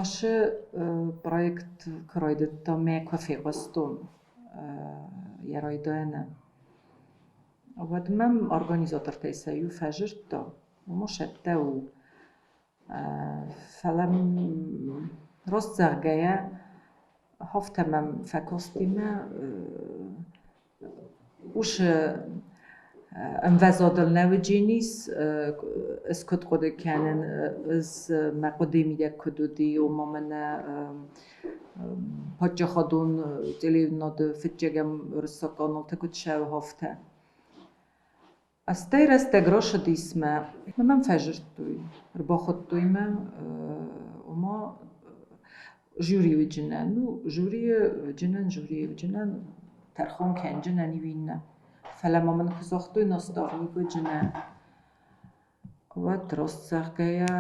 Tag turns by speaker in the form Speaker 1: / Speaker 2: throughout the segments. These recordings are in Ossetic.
Speaker 1: Ашы проект куы райдыдта, мӕ куы фехъуыстон йӕ райдайӕны, уӕд мӕм организатортӕй сӕ иу фӕзырдта, ома сӕттӕ у. Фӕлӕ раст зӕгъгӕйӕ, афтӕ мӕм фӕкасти мӕ уышы ӕмвӕзадыл нӕ уыдженис, ӕз куыд хъуыды кӕнын, ӕз мӕ хъуыдыйы мидӕг куыд уыди, ома мӕнӕ паддзахадон телеуынынады фыццӕгӕм уырыссаг каналты куыд цӕуы, афтӕ. Стӕй рӕстӕг рацыдис мӕ, мӕм фӕзырдтой, ӕрбахуыдтой мӕ, ома жюри уыджынӕн, ну, жюрийы уыджынӕн, жюрийы уыджынӕн тӕрхон кӕнджынӕн иу иннӕ. Фӕлӕ ма мын куы загътой наставник уыджынӕ, уӕд раст зӕгъгӕйӕ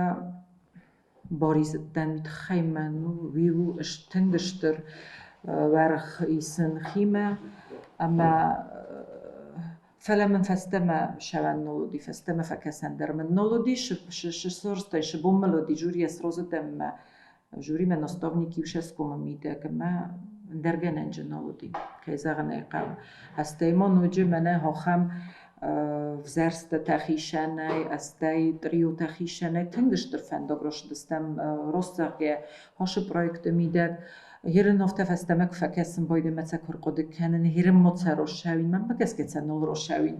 Speaker 1: баризыдтӕн уый тыххӕй мӕ, ну, уый у тынг стыр уӕрх исын химӕ ӕмӕ фӕлӕ мын фӕстӕмӕ сӕвӕн нал уыди, фӕстӕмӕ фӕкӕсӕн дӕр мын нал уыди, сысырстай, сыбон мыл уыди жюрийӕ срозытӕм мӕ жюримӕ наставник иу сӕскомы мидӕг ӕмӕ ӕндӕр гӕнӕнджы нал уыди, кӕй зӕгъын ӕй хъӕуы. Стӕй ма ноджы мӕнӕ ахӕм взӕрстытӕ хицӕнӕй, стӕй търиотӕ хицӕнӕй тынг стыр фӕндаг рацыдыстӕм раст зӕгъгӕйӕ, ашы проекты мидӕг. Ерын афтӕ фӕстӕмӕ куы фӕкӕсын байдайын, цӕ куы рхъуыды кӕнын, ерын ма цӕ росӕуин, мӕнмӕ гӕсгӕ цӕ нал росӕуин.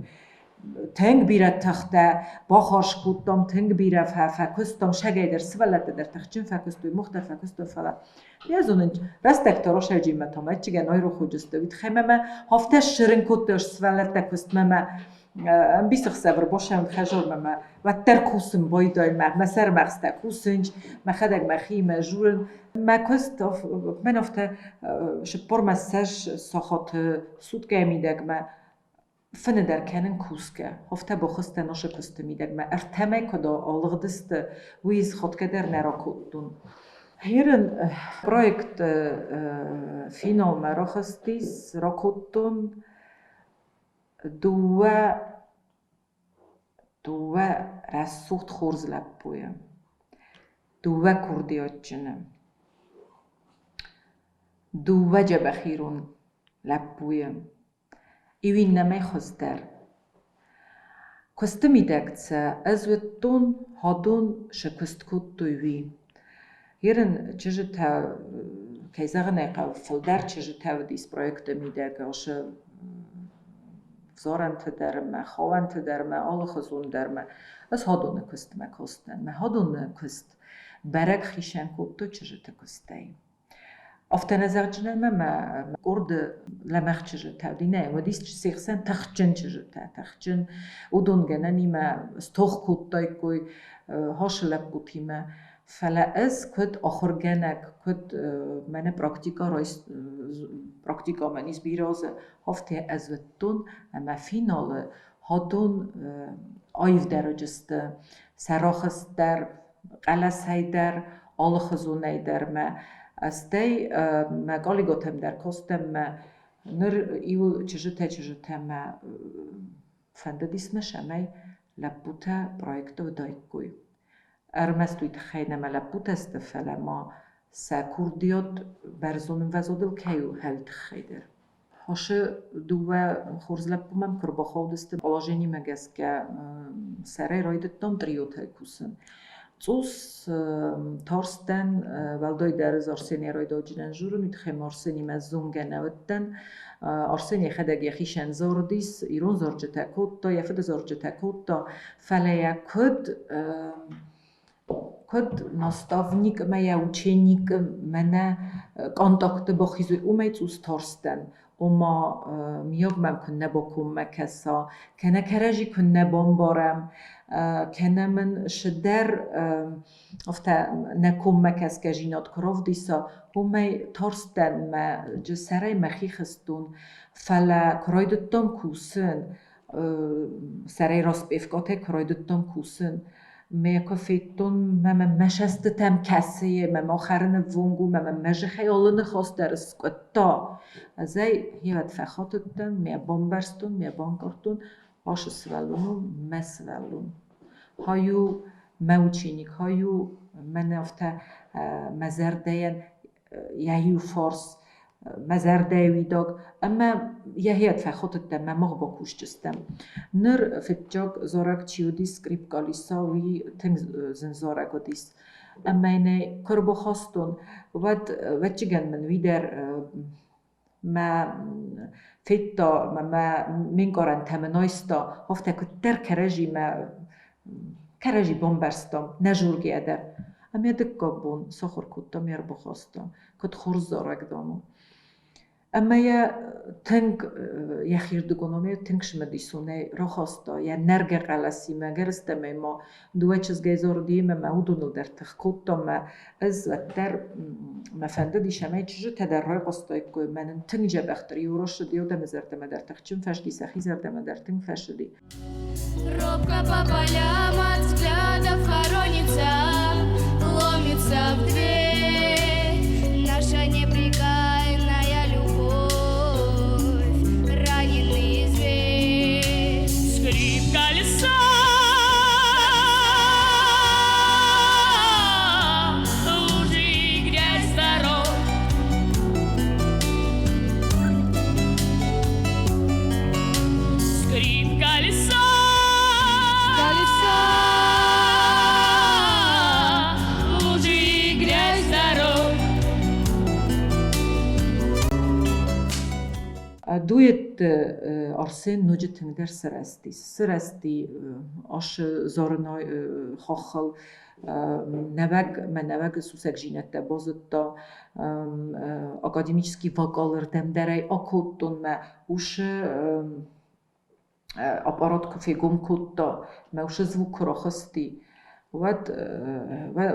Speaker 1: Тынг бирӕ тыхтӕ бахарз кодтам, тынг бирӕ фӕкуыстам, сӕгӕй дӕр сывӕллӕттӕ дӕр тыхджын фӕкуыстой, мах дӕр фӕкуыстам, фӕлӕ йӕ зонын, рӕстӕг та росӕджимӕ та мӕччигӕн айрохуыджысты, уый тыххӕй мӕ афтӕ сцырын кодтой сывӕллӕттӕ куыстмӕ мӕ ӕмбисӕхсӕвы босӕн хӕзормӕ мӕ уӕддӕр кусын байдайын, мӕ сӕрмӕгъзтӕ кусынч, мӕхӕдӕг мӕхиимӕ журын. Мӕ куыст мӕн афтӕ сыппормӕ ссӕдз сахаты суткӕйы мидӕг мӕ фыны дӕр кӕнын кусгӕ. Афтӕ бахызтӕн уышы куысты мидӕгмӕ. Ӕртӕмӕй куыд алыгъдысты, уый сходгӕ дӕр нӕ ракодтон. Херын проект финалмӕ рахызтис, ракодтон дыууӕ рӕсугъд хорз лӕппуйы, дыууӕ курдиатджыны, дыууӕ дзӕбӕх ирон лӕппуйы, иу иннӕмӕй хуыздӕр. Куысты мидӕг сӕ ӕз уыдтон, хӕдон сӕ куыст кодтой, уый. Ерын чызджытӕ, кӕй зӕгъын ӕй хъӕуы, фылдӕр чызджытӕ уыдис проекты мидӕг, ӕхсы взорӕнты дӕр ӕмӕ хауӕнты дӕр ӕмӕ алыхуызон дӕр ӕмӕ ӕз хӕдоны куыстмӕ кастӕн. Мӕ хӕдоны куыст бӕрӕг хицӕн кодтой чызджыты куыстӕй. Афтӕ нӕ зӕгъджынӕн мӕ мӕ къорды лӕмӕгъ чызджытӕ уыди, нӕ, уыдис се хсӕн тыхджын чызджытӕ, тыхджын. Уыдон гӕнӕнимӕ стох кодтаиккой хосы лӕппутимӕ. Фӕлӕ ӕз куыд ахуыргӕнӕг, куыд мӕнӕ практикӕ практикӕ мӕн ис бирӕ азы, афтӕ ӕз уыдтон ӕмӕ финалы хатон аивдӕр уыдысты сӕ рахызт дӕр, хъӕлӕсӕй дӕр, алыхуызонӕй дӕр мӕ. Стӕй мӕ коллеготӕм дӕр кастӕн мӕ ныр иуыл чызджытӕ-чызджытӕ мӕ фӕндыдис мӕ, цӕмӕй лӕппутӕ проекты уыдаиккой. Ӕрмӕст уый тыххӕй нӕ мӕ лӕппутӕ сты, фӕлӕ ма сӕ курдиат бӕрзонд ӕмвӕзадыл кӕй у, уый тыххӕй дӕр. Хосы дыууӕ хорз лӕппу мӕм куы ӕрбахаудысты, положенимӕ гӕсгӕ сӕрӕй райдыдтам триотӕй кусын. Цъус тарстӕн, уӕлдайдӕр ӕз Арсенийӕ райдайджынӕн журын, уый тыххӕй ма Арсенимӕ зонгӕ нӕ уыдтӕн. Арсен йӕхӕдӕг йӕхицӕн зарыдис, ирон зарджытӕ кодта, йӕ фыды зарджытӕ кодта, фӕлӕ йӕ куыд наставник ӕмӕ йӕ ученик мӕнӕ контакты бахизой, уымӕй цъус тарстӕн. Ома, миййаг мӕм куыннӕ бакоммӕ кӕса, кӕнӕ кӕрӕдзи куыннӕ бамбарӕм, кӕнӕ мын цыдӕр афтӕ нӕ коммӕ кӕсгӕдзинад куы равдиса, уымӕй тарстӕн мӕ сӕрӕй мӕхи хызтон. Фӕлӕ куы райдыдтон кусын, сӕрӕй распевкатӕй куы райдыдтон кусын, мӕ куы федтон, мӕ мӕ сӕстытӕм кӕсы, мӕ ма хӕрыны ввонг у, мӕ мӕ зыхӕй алы ныхас дӕр скъуыдта. Ӕз ӕй хевӕд фӕхатыдтӕн, мӕ бамбӕрстон, мӕ банкъардтон, ашы сывӕллон у мӕ сывӕллон. Хай у Мӕ ученик хай у, мӕн афтӕ мӕ зӕрдӕйӕн йӕ иу фарс, мӕ зӕрдӕйы уидаг ӕмӕ йӕхиад фӕхатыдтӕн, мӕ мах бакусджыстӕм. Ныр фыццаг зарӕг чи уыдис, скърипкӕ Алиса, уый тынг зын зарӕг уыдис. Ӕмӕ йын ӕй куы ӕрбахастон, уӕд, ӕвӕццӕгӕн мын уый дӕр мӕ федта, мӕ ме нкъарӕнтӕ мын айста, афтӕ куыддӕр кӕрӕдзимӕ кӕрӕдзи бамбӕрстам, нӕ жургӕ дӕр. Ӕмӕ дыккаг бон сахуыр кодтам, ӕрбахастам, куыд хорз зарӕг, дам, у. Ӕмӕ йӕ тынг йӕхирдыгонон тынг цымыдисонӕй рахаста йӕ нӕргӕ хъӕлӕсимӕ, ӕгӕрыстӕмӕй ма дыууӕ чызгӕй зарыди ӕмӕ уыдоныл дӕр тых кодта мӕ ӕз уӕддӕр мӕ фӕндыдис, ӕмӕ чызджытӕ дӕр райхъуыстаиккой, мӕн ын тынг дзӕбӕхдӕр иу рӕсыд, иу адӕмы зӕрдӕмӕ дӕр тыхджын фӕзыди, сӕхи зӕрдӕмӕ дӕр тынг фӕзыди.
Speaker 2: Робко по полям от взглядов хоронится, ломится в дверь наша неприкаянная любовь, раненый зверь. Скрип колеса, лужи и грязь дорог. Скрип колеса, колеса, лужи и грязь дорог.
Speaker 1: Дуэтты Арсен ноджы тынгдӕр сырӕзти. Сырӕзти асы зарыны хаххыл нӕуӕг мӕ нӕуӕг сусӕгдзинӕдтӕ базыдта, академический вокалы рдӕм дӕр ӕй акодтон мӕ усы аппарат куы фегом кодта, мӕ усы звук куы рахызти, уӕд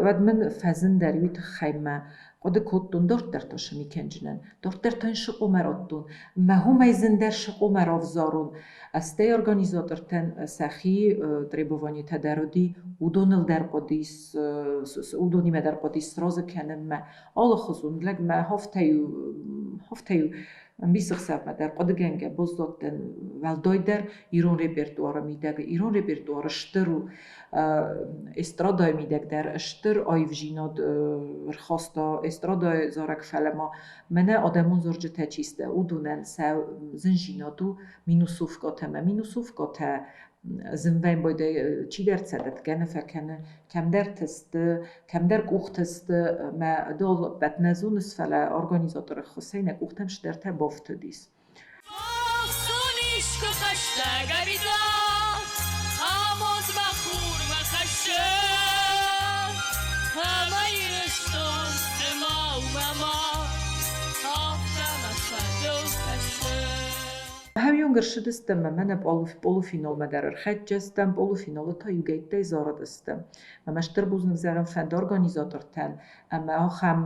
Speaker 1: уӕд мын фӕзындӕр уый тыххӕй мӕ хъуыды кодтон, дарддӕр та цы ми кӕнджынӕн, дарддӕр та йын сыкъомӕ радтон, мӕ уымӕй зындӕр сыкъомӕ равзарон. Стӕй организатортӕн сӕхи требованитӕ дӕр уыди, уыдоныл дӕр хъуыдис, уыдонимӕ дӕр хъуыдис сразы кӕнынмӕ. Алыхуызон лӕгмӕ афтӕ-иу ӕмбисӕхсӕвмӕ дӕр хъуыдыгӕнгӕ баззадтӕн, уӕлдайдӕр ирон репертуары мидӕг. Ирон репертуар стыр у, эстрадӕйы мидӕг дӕр стыр аивдзинад ӕрхаста эстрадӕйы зарӕг, фӕлӕ ма мӕнӕ адӕмон зарджытӕ чи сты, уыдонӕн сӕ зындзинад у минусовкӕтӕ ӕмӕ минусовкӕтӕ зынвӕн байдайы чидӕр сӕ дӕтгӕ нӕ фӕкӕны, кӕмдӕрты сты, кӕмдӕр къухты сты, мӕ дол ӕппӕт нӕ зоныс, фӕлӕ организаторы ӕххуысӕй нӕ къухтӕм цыдӕртӕ бафтыдис.
Speaker 2: Ӕхцон искуы хӕстӕг ӕви дард, амонд мӕ хурмӕ хӕссы, ӕмӕ Ирыстон цыма у мӕ мад, афтӕ мӕ фӕдыл кӕсы.
Speaker 1: Хӕмион ӕрцыдыстӕм ӕмӕ нӕ полуфиналмӕ дӕр ӕрхӕццӕ стӕм, полуфиналы та иугӕйттӕй зарыдыстӕм. Ӕмӕ стыр бузныг зӕгъӕм фӕнд организатортӕн ӕмӕ ахӕм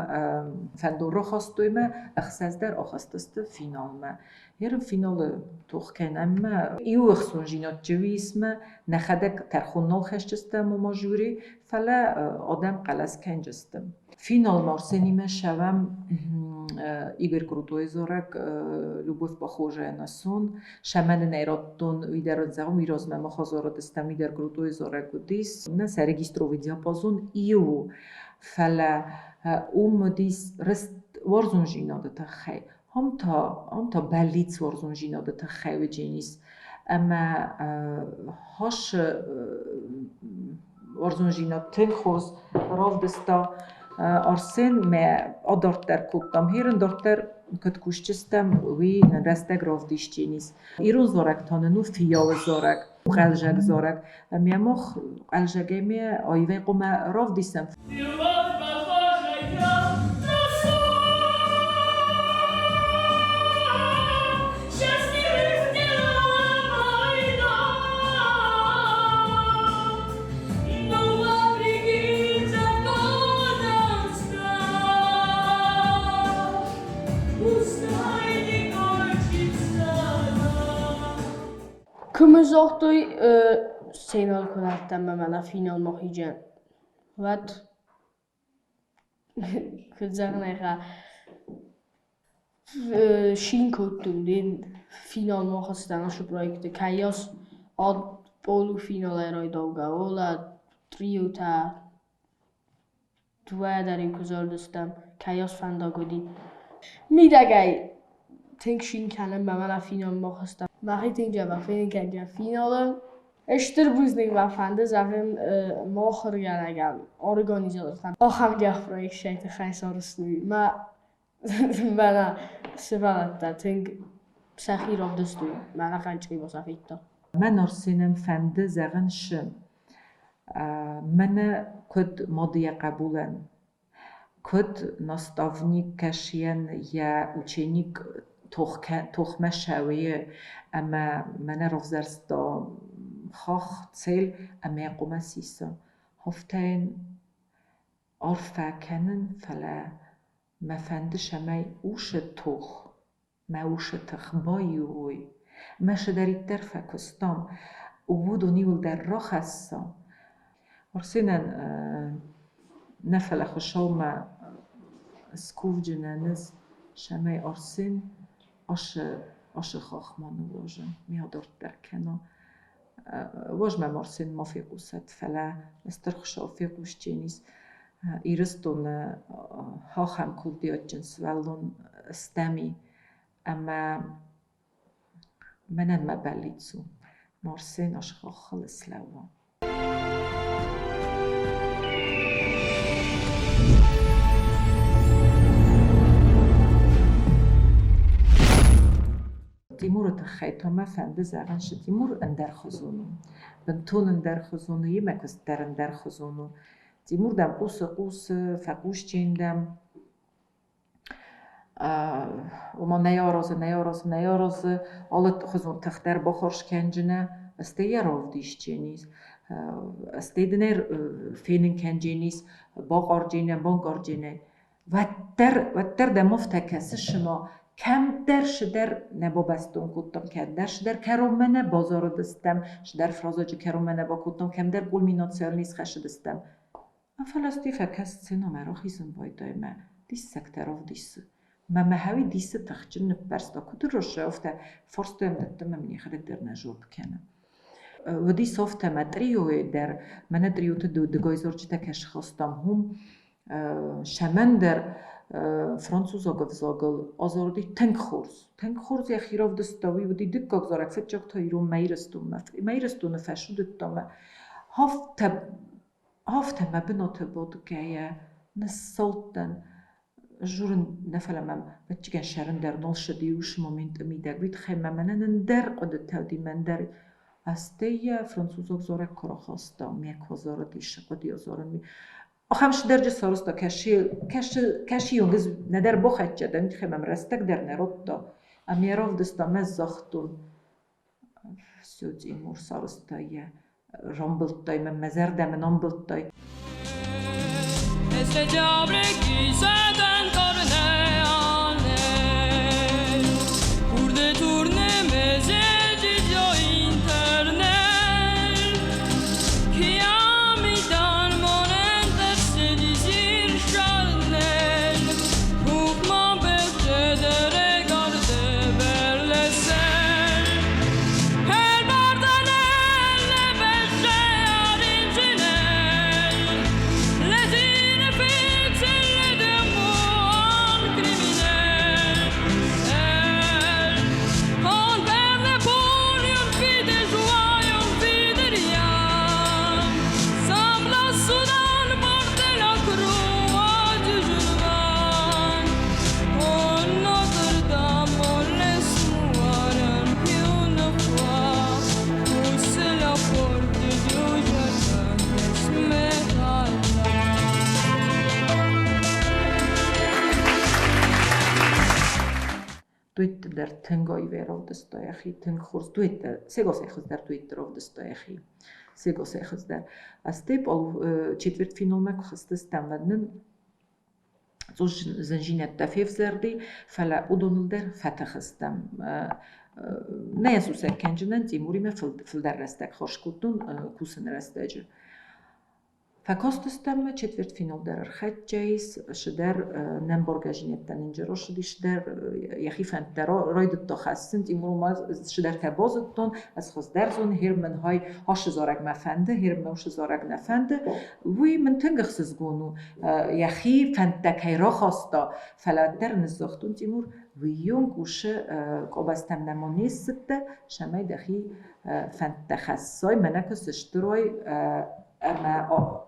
Speaker 1: фӕндон рахастой мӕ, ӕхсӕз дӕр ахызтысты финалмӕ. Ерын финалы тох кӕнӕм мӕ иу ӕхцондзинад чъиуисмӕ, нӕхӕдӕг тӕрхон нал хӕсджыстӕм ома жюри, фӕлӕ адӕм хъӕлӕс кӕнджысты. Финалмӕ Арсенимӕ ссӕуӕм Игорь Крутойы зарӕг «Любовь похожая на сон». Сӕмӕн ын ӕй радтон, уый дӕр зӕгъӕм, уый размӕ мах азарыдыстӕм, уый дӕр Крутойы зарӕг уыдис. Нӕ сӕ регистровый диапазон иу у, фӕлӕ уым уыдис рыст уарзондзинады тыххӕй. Ам та бӕллиц уарзондзинады тыххӕй уыдзӕнис. Ӕмӕ хӕсы уарзондзинад тынг хорз равдыста Арсен мӕ адарддӕр кодтам. Херын дарддӕр куыд кусджыстӕм, уый нын рӕстӕг равдисдзӕнис. Ирон зарӕг та нын у фиййауы зарӕг, хъӕлзӕг зарӕг. Ӕмӕ мах хъӕлзӕгӕй ме аивӕй хъуамӕ равдисӕм.
Speaker 2: Любовь похожая на сон, счастливых дела война. Но вопреки законам стаж, пускай не кончится она.
Speaker 3: Куы мын загътой сценӕйыл куы раттӕм ӕмӕ нӕ финалмӕ хизӕн, уӕд куыд зӕгъын ӕй хъӕуы, цин кодтон, финалмӕ ахызтӕн ацы проекты, кӕййас полуфиналӕй райдаугӕ, уӕлӕ. триотӕ дыууӕ дӕр-иу куы зарыдыстӕм, кӕйас фӕндаг уыди. Мидӕгӕй тынг цин кӕнӕм, мӕнӕ финалмӕ бахызтӕн. Мӕхи тынг дзӕбӕх фенын кӕнджын финалы. Стыр бузныг мӕ фӕнды зӕгъын махуыргӕнӕгӕн, организатортӕн. Ахӕм гӕхпроекттӕй тыххӕй сарӕзтой. Мӕ мӕнӕ сывӕллӕттӕ тынг сӕхи равдыстой, мӕнӕ хъанчъиба сӕ федта.
Speaker 1: Мӕн Арсенӕн фӕнды зӕгъын шы, мӕнӕ куыд мады йӕ хъӕбулӕн, куыд наставник кӕсийӕн йӕ ученик тохмӕ ссӕуы ӕмӕ мӕнӕ равзӕрста хахх, цель ӕмӕ йӕ хъуамӕ сиса. Афтӕ йын арфӕ кӕнын, фӕлӕ мӕ фӕнды, цӕмӕй усы тох, мӕ усы тых баиу уой, мӕ цыдӕриддӕр фӕкуыстам, уыдон иуылдӕр рахӕсса. Арсенӕн нӕ фӕлӕ Хуыцаумӕ скувджынӕн ӕз, цӕмӕй Арсен ашы хахмӕ ныууаза, ми адарддӕр кӕна. Уаз мӕм Арсен ма фехъусӕд, фӕлӕ Стыр Хуыцау фехъусдженис Ирыстоны ахӕм курдиатджын сывӕллон стӕм и, ӕмӕ мӕнӕн мӕ бӕллиц у, Арсен ашы хаххыл слӕууа. Тимуры тыххӕй та мӕ фӕнды зӕгъын, шы Тимур ӕндӕрхуызон у. Бынтон ӕндӕрхуызон у, йемӕ куыст дӕр ӕндӕрхуызон у. Тимур дӕм хъусы, хъусы, фӕхъусджын дӕм. Ома нӕ аразы, нӕ аразы, нӕ аразы, алыхуызон тых дӕр бахарз кӕнджынӕ, стӕй йӕ равдисдженис, стӕй дын ӕй фенын кӕндженис, бакъардженӕ, банкъардженӕ. Уӕддӕр, уӕддӕр дӕм афтӕ кӕсы, цыма кӕмдӕр цыдӕр нӕ бабӕстон кодтам, кӕмдӕр цыдӕр кӕронмӕ нӕ базарыдыстӕм, цыдӕр фразаджы кӕронмӕ нӕ бакодтам, кӕмдӕр кульминацийыл не схӕссыдыстӕм. Фӕлӕ стӕй фӕкӕс сценӕмӕ рахизын байдайы мӕ диссӕгтӕ равдисы. Мӕ мӕхӕуи дисы тыхджын ныппӕрста, куыд рыссы, афтӕ фарста йӕм дӕтты мӕ мын йӕхӕдӕг дӕр нӕ жопп кӕны. Уыдис афтӕ мӕ търиойы дӕр, мӕнӕ търиоты дыгай зарджытӕ кӕй схастам, уым Сӕмӕндӕр французаг ӕвзагыл азарыди тынг хорз. Тынг хорз йӕхи равдыста, уый уыди дыккаг зарӕг, фыццаг та ирон Мӕ Ирыстонмӕ. Мӕ Ирыстоны фӕсудыдта мӕ афтӕ, афтӕ мӕ бынаты бадгӕйӕ ныссалдтӕн. Журын нӕ фӕлӕ мӕм ӕвӕццӕгӕн сӕрын дӕр нал ссыди уыцы моменты мидӕг. Уый тыххӕй мӕ мӕнӕн ӕндӕр хъуыдытӕ уыди, мӕ ӕндӕр Стӕй йӕ французаг зарӕг куы рахаста, мӕ куы азарыдис, хъуыди азарын. Ахӕм цыдӕрджы сарӕзта, кӕсийон ӕз нӕдӕр бахӕццӕ дӕн, тыххӕй мӕм рӕстӕг дӕр нӕ радта. Ӕмӕ йӕ равдыста, мӕ загътон, всё, Тимур сарӕзта йӕ, рамбылдтай мӕ, мӕ зӕрдӕ мын амбылдтай.
Speaker 2: Es le diable qui se donne pour détourner mes étudiants internels qui a mis dans mon intérêt désir charnel pour m'empêcher de regarder vers le ciel. Elle pardonnait les péchés originels, les inefficaces de mon criminel. On perd les pour une vie de joie, une vie de rien. Sembla soudain porter la croix du jugement. Oh Notre-Dame, laisse-moi une fois pousser la porte du jardin d'Esmeralda.
Speaker 1: Дуэтты дӕр тынг аивӕй равдыста йӕхи, тынг хорз. Дуэттӕ сегасӕй хуыздӕр дуэтты равдыста йӕхи. Сегасӕй хуыздӕр. Стӕй четвертьфиналмӕ куы хызтыстӕм, уӕд нын цъус зындзинӕдтӕ февзӕрди, фӕлӕ уыдоныл дӕр фӕтых стӕм. Нӕ йӕ сусӕг кӕнджынӕн Тимуримӕ фылдӕр рӕстӕг хорз кодтон кусыны рӕстӕджы. Фӕкастыстӕм четвертьфинал дӕр ӕрхӕццӕ ис, цыдӕр нӕмбаргӕ зинӕдтӕ нын рацыдис дӕр, йӕхи фӕндтӕ райдыдта хӕссын, Тимур ма цыдӕртӕ базыдтон, ӕз хуыздӕр зонын, гьер мын хай ашы зарӕг мӕ фӕнды, гьер мӕ уышы зарӕг нӕ фӕнды. Уый мын тынг ӕхсызгон у, йӕхи фӕндтӕ кӕй рахаста, фӕлӕ уӕддӕр ныссагътон Тимур, уыйонг уышы къабӕзтӕм нӕма не ссыдтӕ, цӕмӕй дӕхи фӕндтӕ хӕссай, мӕнӕ куы сыстырой ӕмӕ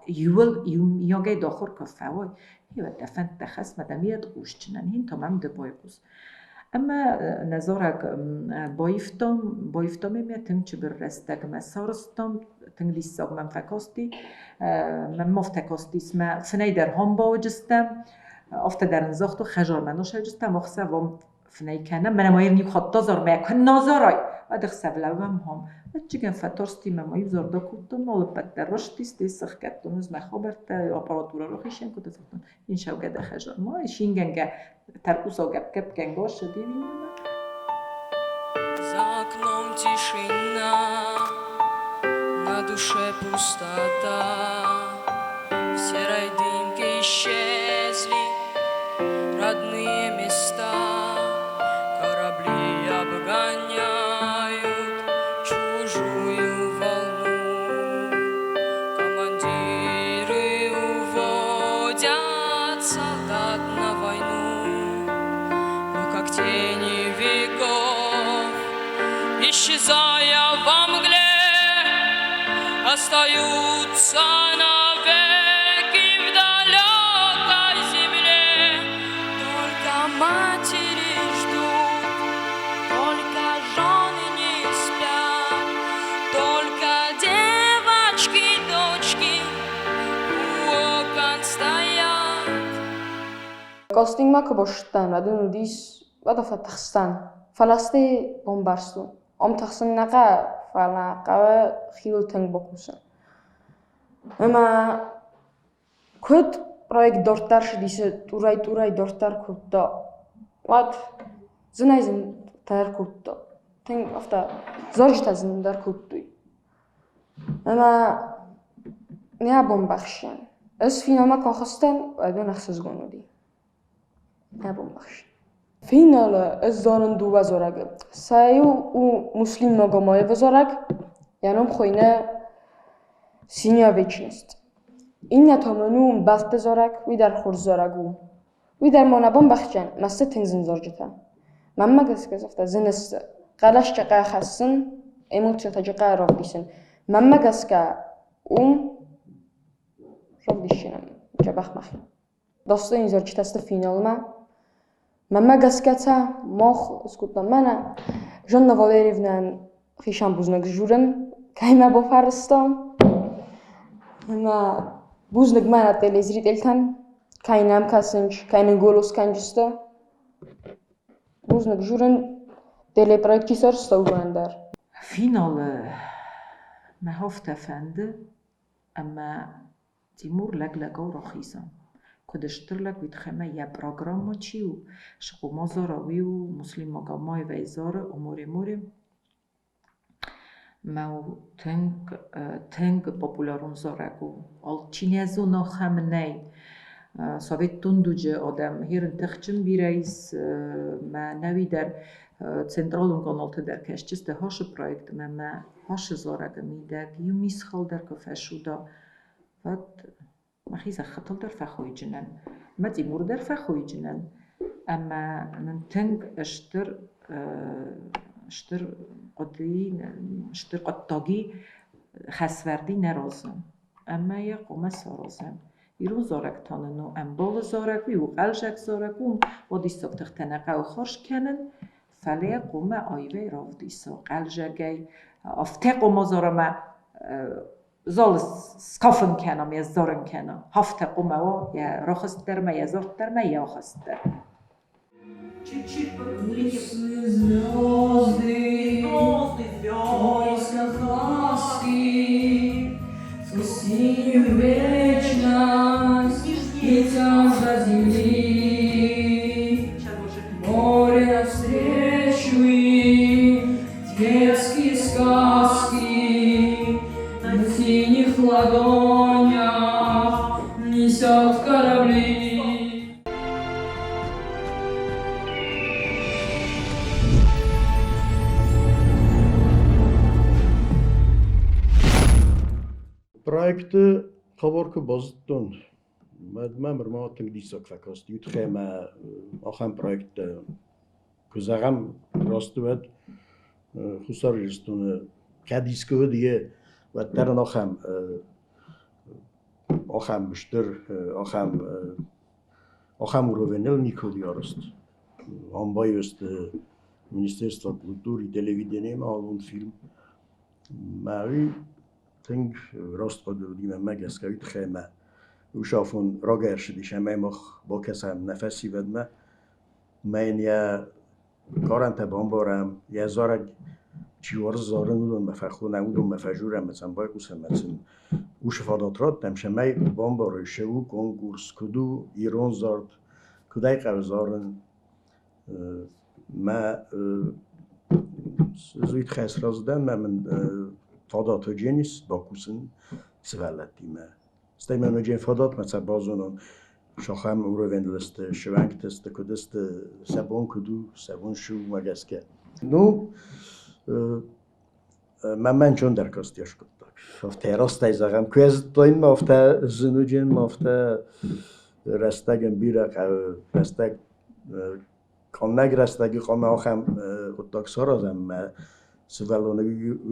Speaker 1: иуыл иумиагӕй дохуыр куы фӕуой, дӕ фӕндтӕ хӕсс, мӕ дӕм йед хъусджынӕн, хин та мӕм ды байхъус. Ӕмӕ нӕ зарӕг баивтам, баивтам ӕмӕ тынг чыбыр рӕстӕгмӕ сарӕзтам, тынг диссаг мӕм фӕкасти. Мӕм афтӕ кастис, мӕ фынӕй дӕр хом бауыджыстӕм, афтӕ дӕр ын загътон, хӕзармӕ носӕджыстӕм, ӕхсӕв ам фынӕй кӕнӕм, мӕнӕ ма йын иу хатт азар, мӕ куыннӕ азарай, уӕд ӕхсӕв лӕууӕм хом. Ӕвӕццӕгӕн фӕтарсти мӕ ма иу зӕрдӕ кодтон, алыппӕт дӕр растис, сӕхгӕдтон ӕз мӕ хабӕрттӕ, аппаратурӕ рахицӕн кодтон, загътон, ин шӕугӕ дӕ хӕзар ма, шингӕнгӕ тӕрхъусау гӕпп-гӕпгӕнгӕ ссыди мӕ.
Speaker 2: За окном тишина, на душе пустота. В серой дымке исчезли родные места. Корабли обгоняют чужую волну. Командиры уводят солдат на войну. Мы как тени веков, исчезая во мгле, остаются навеки в далекой земле. Только матери ждут, только жены не спят, только девочки, дочки у окон стоят.
Speaker 3: Кастингмӕ куы бахызтӕн, уӕд ын уыдис уӕд афтӕ тыхстӕн. Фӕлӕ бамбӕрстон, ам тыхсын нӕ хъӕуы, фӕлӕ хъӕуы хиуыл тынг бакусын. Ӕмӕ куыд проект дарддӕр цыдис, тъурӕй-тъурӕй дарддӕр кодта, уӕд зынӕй-зындӕр кодта. Тынг афтӕ зарджытӕ зындӕр кодтой. Ӕмӕ нӕ бамбӕхсӕн. Ӕз финалмӕ куы ахызтӕн, уӕд мын ӕхсызгон уыди. Нӕ бамбӕхсӕн. Финалы ӕз зонын дыууӕ зарӕгы. Сӕ иу у Муслим Магомаевы зарӕг, йӕ ном хуыйны «Синяя вечность». Иннӕ та мын у Мбӕлтты зарӕг, уый дӕр хорз зарӕг у. Уый дӕр ма нӕ бамбӕхсдзӕн, мӕ сты тынг зын зарджытӕ. Мӕнмӕ гӕсгӕ загъта, зын сты. Хъӕлӕсджы къӕ хӕссын, эмоцитӕ джы равдисын. Мӕнмӕ гӕсгӕ уым равдисдзынӕн дзӕбӕх мӕхи. Достойный зарджытӕ сты финалмӕ. Мӕнмӕ гӕсгӕ та мах скодтам мӕнӕ Жанна Валерьевнӕн хицӕн бузныг дзурын, кӕй мӕ бафарста. Ӕмӕ бузныг мӕнӕ телезрительтӕн, кӕй нӕм кӕсынц, кӕй нын голос кӕнджысты. Бузныг дзурын телепроекти сӕрстӕугӕн дӕр.
Speaker 1: Финалы мӕ афтӕ фӕнды, ӕмӕ Тимур лӕг-лӕгау рахиза. Куыд стыр лӕг, уый тыххӕй ма йӕ программӕ чи у, Сыкъома зара, уый у Муслим Магомаевӕй зары «О море, море». Мӕ у тынг, тынг популярон зарӕг у. Алчи нӕ зоны ахӕм нӕй. Советтон дуджы адӕм херын тыхджын бирӕ ис, мӕ нӕуи дӕр централон каналты дӕр кӕсджысты Хашы проектмӕ мӕ Хашы зарӕгы мидӕг иу мисхал дӕр куы фӕсуда, уӕд мӕхи зӕххытыл дӕр фӕхойджынӕн, мӕ Тимур дӕр фӕхойджынӕн. Ӕмӕ нын тынг стыр стыр хъуыдыйы, стыр хъуыддаги хӕсвӕрди нӕ разы. Ӕмӕ йӕ хъуамӕ саразӕм. Ирон зарӕг та нын у ӕмбалы зарӕг, уый у хъӕлдзӕг зарӕг, уым уадиссаг тыхтӕ нӕ хъӕуы хорз кӕнын, фӕлӕ йӕ хъуамӕ аивӕй равдиса, хъӕлдзӕгӕй. Афтӕ хъуамӕ зарӕмӕ залы скафын кӕнӕм, йӕ зарын кӕнӕм. Афтӕ хъуамӕ уа йӕ рахызт дӕр ма, йӕ зард дӕр ма, йӕ ахызт дӕр.
Speaker 2: Чуть-чуть звезды, звезды, в ласки, сквозь синюю вечность летят до земли. Море навстречу им, детские сказки на синих ладонях. Несет корабли.
Speaker 4: Проекты хабар куы базыдтон, уӕд мӕм нырма тынг диссаг фӕкаст. Иу тыххӕй мӕ ахӕм проекттӕ куы зӕгъӕм, раст уӕд Хуссар Ирыстоны кӕд искуы уыд, йе уӕддӕр ын ахӕм ахӕм стыр, ахӕм ахӕм уровеныл никуы уыди арӕзт. Ам баиу Министерство культуры и телевидениемӕ аллон фильм. Мӕ уый тынг раст хъуыды уыди мӕнмӕ гӕсгӕ, уый тыххӕй мӕ ус афон рагӕрсыдис ӕмӕ мах бакӕсӕм нӕ фӕсивӕдмӕ. Мӕ йын йӕ карӕнтӕ бамбарӕм, йӕ зарӕг чи уарзы зарын, уыдонмӕ фӕхонӕм, уыдонмӕ фӕжурӕм ӕмӕ сӕм байхъусӕм ӕмӕ сын усы фадат раттӕм, цӕмӕй бамбарой, цы у конкурс, куыд у ирон зард, куыд ӕй хъӕуы зарын. Мӕ уый тыххӕй сразы дӕн, мӕ мын фадат уыдзӕнис бакусын сывӕллӕттимӕ. Стӕй мӕм уыдзӕн фадат, мӕ сӕ базонон, сахӕм уровеньыл сты, сывӕнгтӕ сты, куыд сты, сӕ бон куыд у, сӕ бон цы у, уымӕ гӕсгӕ. Ну, мӕнмӕ ӕнцондӕр касти скъуыддаг. Афтӕ растӕй зӕгъӕм, куы зыдтон, афтӕ зын уыдзӕн, афтӕ рӕстӕгӕн бирӕ хъӕуы, рӕстӕг къаннӕг рӕстӕги хъуамӕ ахӕм хъуыддаг саразӕм ӕмӕ сывӕллоны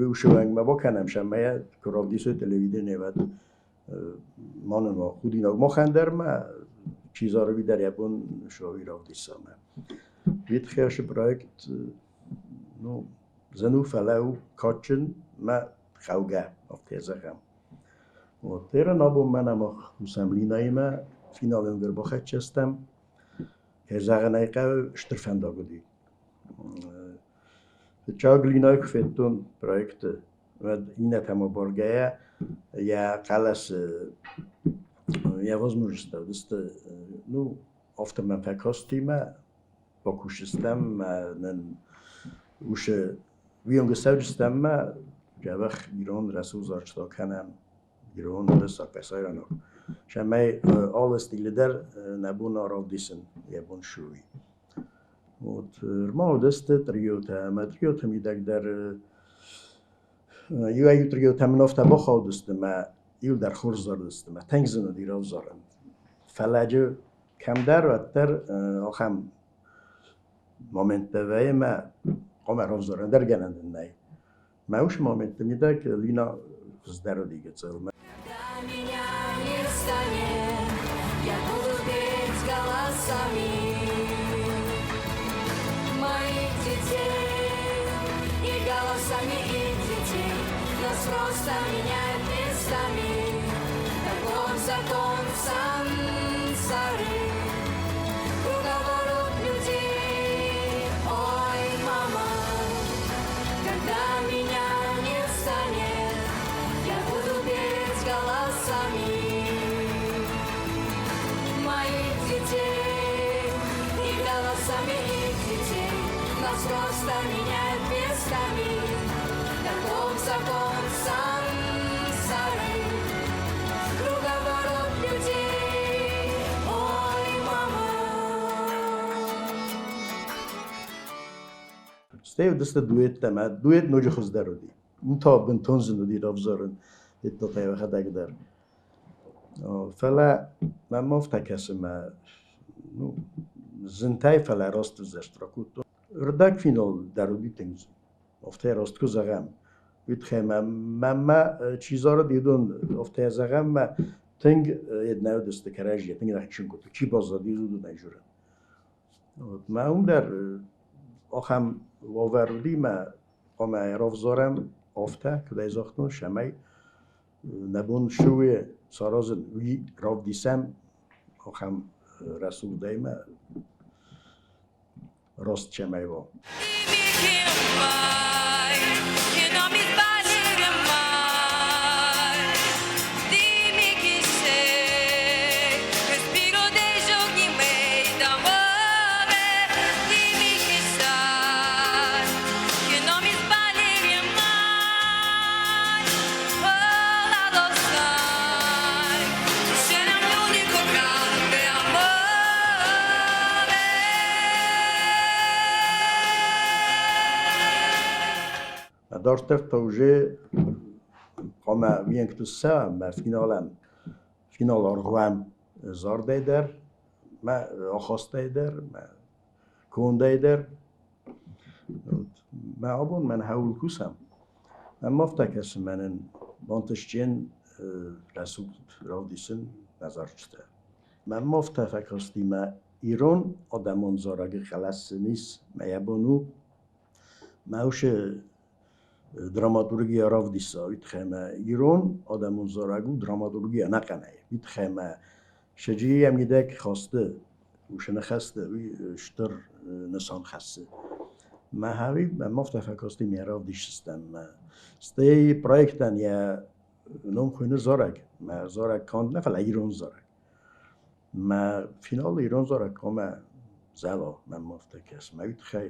Speaker 4: иу сывӕнгмӕ бакӕнӕм, сӕмӕ йӕ куы равдисой телевиденийы, уӕд ма нын уа худинаг махӕн дӕр ма, чи зары, уый дӕр йӕ бон суа, уый равдиса. Ветхӕсы проект, ну, зын у, фӕлӕ у кадджын мӕ хъӕугӕ, афтӕ зӕгъӕм. Вот эрын абон мӕнӕ мах кусӕм Линаимӕ, финалы ӕндӕр бахӕццӕ стӕм. Кӕй зӕгъын ӕй хъӕуы, стыр фӕндаг уыди. Фыццаг Линайы куы федтон проекты, уӕд иннӕтӕм абаргӕйӕ йӕ хъӕлӕсы йӕ возможносттӕ уыдысты, ну, афтӕ мӕм фӕкасти мӕ бакусыстӕм мӕ нын усы уыйонг ссӕуджыстӕм мӕ дзӕбӕх ирон рӕсугъд зарджытӕ кӕнӕм, ирон, уырыссаг, фӕсарӕйнаг. Цӕмӕй алы стилы дӕр нӕ бон равдисын йӕ бон цы у, уый. Вот ма уыдысты триотӕ ӕмӕ триоты мидӕг дӕр иуӕй-иу триотӕ мын афтӕ бахаудысты мӕ иу дӕр хорз зардысты мӕ тынг зын уыди равзарын. Фӕлӕджы кӕмдӕр уӕддӕр ахӕм моменттӕ вӕййы мӕ хъуамӕ равзарын ӕндӕр гӕнӕн дын нӕй. Мӕ уыцы моментты мидӕг Лина хуыздӕр уыди гыццыл.
Speaker 2: Меня не станет, я буду петь голосами моих детей и голосами их детей. Нас просто меняют местами. Таков закон сансары. Круговорот людей. Ой, мама, когда меня не станет, я буду петь голосами моих детей и голосами их детей. Нас просто меняют местами. Таков закон сансары. Круговорот людей. Ой, мама.
Speaker 4: Стӕй уыдысты дуэттӕ мӕ дуэт ноджы хуыздӕр уыди. Уым та бынтон зын уыди равзарын йеддӕмӕ йӕхӕдӕг дӕр. Фӕлӕ мӕм афтӕ кӕсы мӕ ну, зынтӕй, фӕлӕ раст ӕвзӕрст ракодтон. Рдӕгфинал дӕр уыди тынг зын. Афтӕ раст куы зӕгъӕм, уый тыххӕй мӕнмӕ чи зарыд, уыдон афтӕ зӕгъӕм, мӕ тынг йед нӕ уыдысты кӕрӕдзийӕ, тынг нӕхицӕн кодтой. Чи баззади, уыдонӕй журы. Вот мӕ уым дӕр ахӕм уавӕр уыди, мӕ хъуамӕ равзарӕм афтӕ, куыд ӕй загътон, цӕмӕй нӕ бон цы у саразын, уый равдисӕм ахӕм рӕсугъдӕй мӕ раст цӕмӕй уа. Дарддӕр та уже хъуамӕ уӕнгты ссӕуӕм, мӕ финалӕн финал аргъуӕм зардӕй дӕр, мӕ ахастӕй дӕр, мӕ кондӕй дӕр. Мӕ абон мӕн хӕуыл кусӕм. Ӕмӕ афтӕ кӕсы мӕнӕн бантыстджын рӕсугъд равдисын мӕ зарджытӕ. Мӕнмӕ афтӕ фӕкасти мӕ ирон адӕмон зарӕджы хъӕлӕс сын ис, мӕ йӕ бон у мӕ уыцы драматургия равдиса, уый тыххӕй мӕ ирон адӕмон зарӕг у драматургия ӕнӕхъӕнӕй. Уый тыххӕй мӕ сӕджы йӕ мидӕг хӕсты, уыцы ныхӕсты уый стыр нысан хӕссы. Мӕ хӕри мӕм афтӕ фӕкасти мӕ равдисдзыстӕм. Стӕй проектӕн йӕ ном хуыйны зарӕг. Мӕ зарӕг канд нӕ, фӕлӕ ирон зарӕг. Мӕ финалы ирон зарӕг хъуамӕ зӕла, мӕнмӕ афтӕ кӕсы. Мӕ уый тыххӕй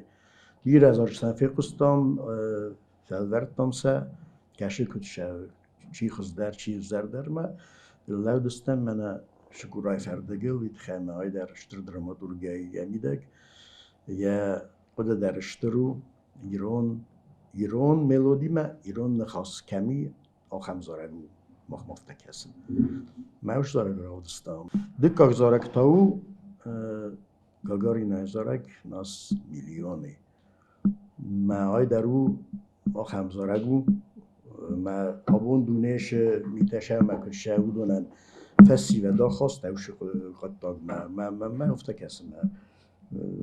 Speaker 4: бирӕ зарджытӕн фехъуыстам, фӕлвӕрдтам сӕ, кӕсы куыд сӕ чи хуыздӕр, чи ӕвзӕрдӕр мӕ лӕудыстӕм мӕнӕ Шыкурайы фӕрдыгыл, уый тыххӕй мӕ ай дӕр стыр драматургийӕ йӕ мидӕг. Йӕ хъуыды дӕр стыр у, ирон, ирон мелодимӕ ирон ныхас кӕм и, ахӕм зарӕг у, махмӕ афтӕ кӕсы. Мӕ ус зарӕг равдыстам. Дыккаг зарӕг та у Гагаринӕйы зарӕг «Нас миллионы». Мӕ ай дӕр у ахӕм зарӕг у, мӕ абон дуне шы митӕ сӕмӕ куыд сӕ уыдонӕн фӕсивӕд ахаст ӕвшы хъуыддаг мӕ мӕ мӕ афтӕ кӕсы мӕ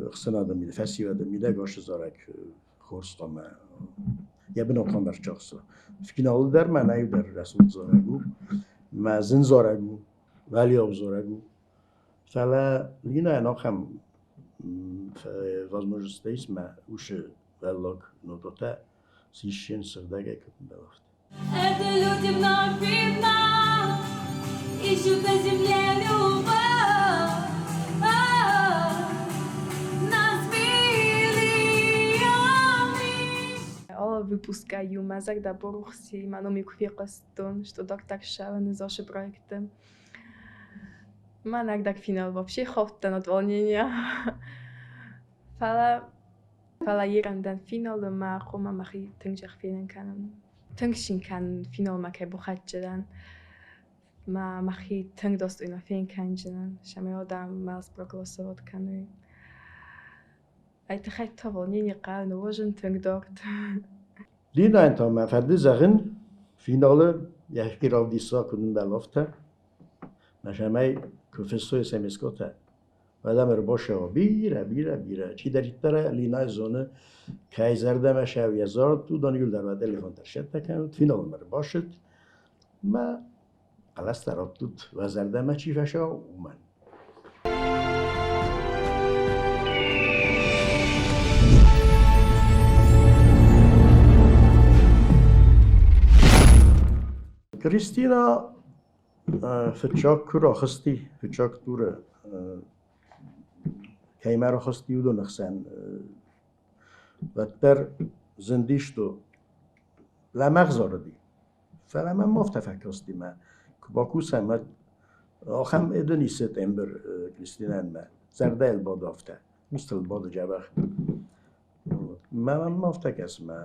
Speaker 4: ӕхсӕнады фӕсивӕды мидӕг ашы зарӕг хорз хъуамӕ йӕ бынатмӕ ӕрчахса. Финалы дӕр мӕнӕй дӕр рӕсугъд зарӕг у, мӕ зын зарӕг у, уӕлиау зарӕг у. Фӕлӕ Линӕйӕн ахӕм возможностьтӕ ис мӕ усы уӕллаг нотатӕ сиссын сыгъдӕгӕй куыд бӕлӕфт.
Speaker 2: Это люди вновь и вновь ищут на земле любовь. Нас миллионы.
Speaker 5: Алы выпускӕй-иу мӕ зӕрдӕ барухси, мӕ ном-иу куы фехъуыстон, что дарддӕр ссӕуын ныхасы проекты. Мӕн ӕрдӕгфинал вообще хаудтӕн от волнения. Фӕлӕ фӕлӕ ерын дӕн финалы мӕ хъуамӕ мӕхи тынг зӕгъ фенын кӕнын. Тынг цин кӕнын финалмӕ кӕй бахӕццӕ дӕн. Мӕ мӕхи тынг достойно фенын кӕнджынӕн, цӕмӕй адӕм мӕ спроголосовать кӕной. Ай тыххӕй та волнение хъӕуы ныуазын тынг дард.
Speaker 4: Линӕйӕн та мӕ фӕнды зӕгъын, финалы йӕхи равдиса куыд ӕмбӕлы, афтӕ. Мӕ сӕмӕй куы фыссой смс-котӕ, уӕд ӕм ӕрбацӕуа бирӕ, бирӕ, бирӕ. Чидӕриддӕр Линӕйы зоны, кӕй зӕрдӕмӕ сӕу йӕ зард, уыдон иуылдӕр уӕ телефонтӕ сцӕттӕ кӕнут, финалмӕ ӕрбацыд. Мӕ хъӕлӕстӕ раттут, уӕ зӕрдӕмӕ чи фӕсӕуа, уымӕн. Кристина фыццаг куы рахызти, фыццаг туры кӕимӕ рахызти, уыдоны хсӕн уӕддӕр зындис, лӕмӕгъ зарыди. Фӕлӕ мӕм афтӕ фӕкасти мӕ, куы бакусӕм, уӕд ахӕм эдын исы тембр Кристинӕнмӕ. Зӕрдӕйыл бады афтӕ, устыл бады дзӕбӕх. Мӕ мӕм афтӕ кӕсы, мӕ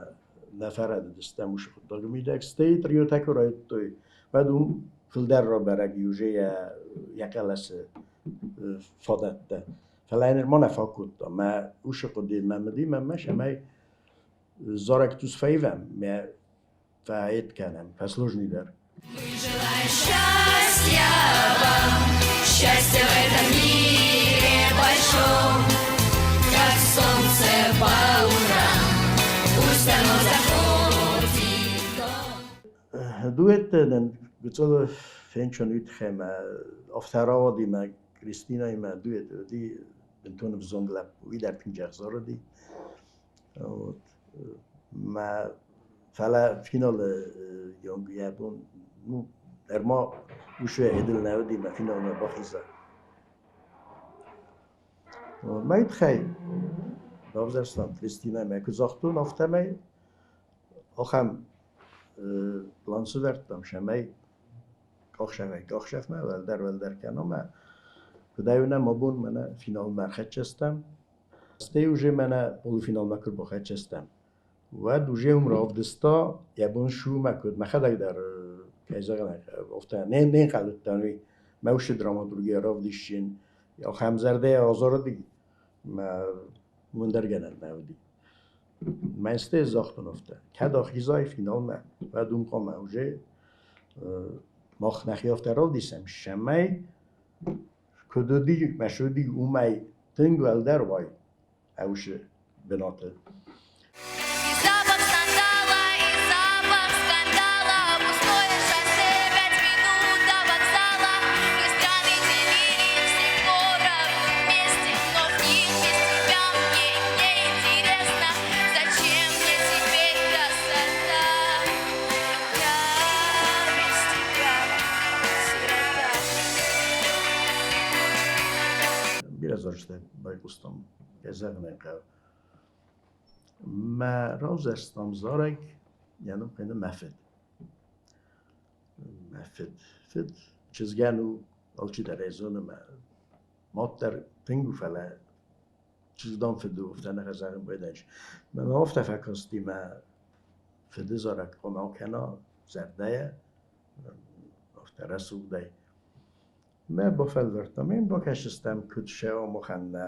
Speaker 4: нӕ фӕрӕдыдыстӕм уыцы хъуыддаджы мидӕг. Стӕй триотӕ куы райдыдтой, уӕд уым фылдӕр рабӕрӕг и уже йӕ, йӕ хъӕлӕсы фадӕттӕ. Фӕлӕ нырма нӕ фаг кодта. Мӕ уыцы хъуыды мӕм уыди, мӕнмӕ цӕмӕй зарӕг тус фӕивӕм, мӕ фӕэт кӕнӕм, фӕслужныйдӕр.
Speaker 2: Мы желаем счастья вам, счастья в этом мире большом, как солнце по утрам, пусть оно заходит в дом.
Speaker 4: Дуэттӕн гыццыл фенчон уый афтӕ рауади мӕ Кристинӕимӕ дуэт уыди бынтон ӕвзонг лӕппу, уый дӕр тынг ӕхсар уыди. Вот. Мӕ фӕлӕ финалы йӕ бон ну, ӕрма уышы эдыл нӕ уыди мӕ финалмӕ бахиза. Мӕ тыххӕй равзӕрстам Кристинӕмӕ куы загътон, афтӕмӕй ахӕм план сӕвӕрдтам, цӕмӕй къахсӕвӕй къахсӕвмӕ уӕлдӕр уӕлдӕр кӕнӕм. Куыдӕй уынӕм абон мӕнӕ финалмӕ ӕрхӕццӕ стӕм. Стӕй уже мӕнӕ полуфиналмӕ куы бахӕццӕ стӕм. Уӕд уже уым равдыста, йӕ бон шу мӕ куыд мӕхӕдӕг дӕр, кӕй зӕгъын ӕй хъӕуы, афтӕ не нхъӕл уыдтӕн, уый мӕ усы драматургийӕ равдисин. Ахӕм зӕрдӕйӕ азарыди, мӕ уымӕн дӕр гӕнӕн нӕ уыди. Мӕн стӕй загътон афтӕ, кӕд ахизай финалмӕ, уӕд уым хъуамӕ уже мах нӕхи афтӕ равдисӕм, цӕмӕй куыд уыди, мӕ цы уыди, уымӕй тынг уӕлдӕр уай ӕусы бынаты.
Speaker 2: И запах сандала, и запах скандала, Пустое шоссе, 5 минут до вокзала. Мы страны делили все поровну вместе, Но в них без тебя мне не интересно. Зачем мне теперь красота? Я без тебя сирота.
Speaker 4: Бирӕ зарджытӕ байхъуыстам, кӕй зӕгъын ӕй хъӕуы. Мӕ равзӕрстам зарӕг, йӕ ном хуыйны «Мӕ фыд». Мӕ фыд. Фыд чызгӕн у, алчидӕр ӕй зоны, мӕ мад дӕр тынг у, фӕлӕ чызгдам фыд у, афтӕ нӕ зӕгъын байдайыс. Мӕ афтӕ фӕкасти, мӕ фыды зарӕг хъуамӕ акӕна зӕрдӕйӕ, афтӕ рӕсугъдӕй. Мӕ бафӕлвӕрдтам, ме бакӕсдзыстӕм, куыд сӕ махӕн нӕ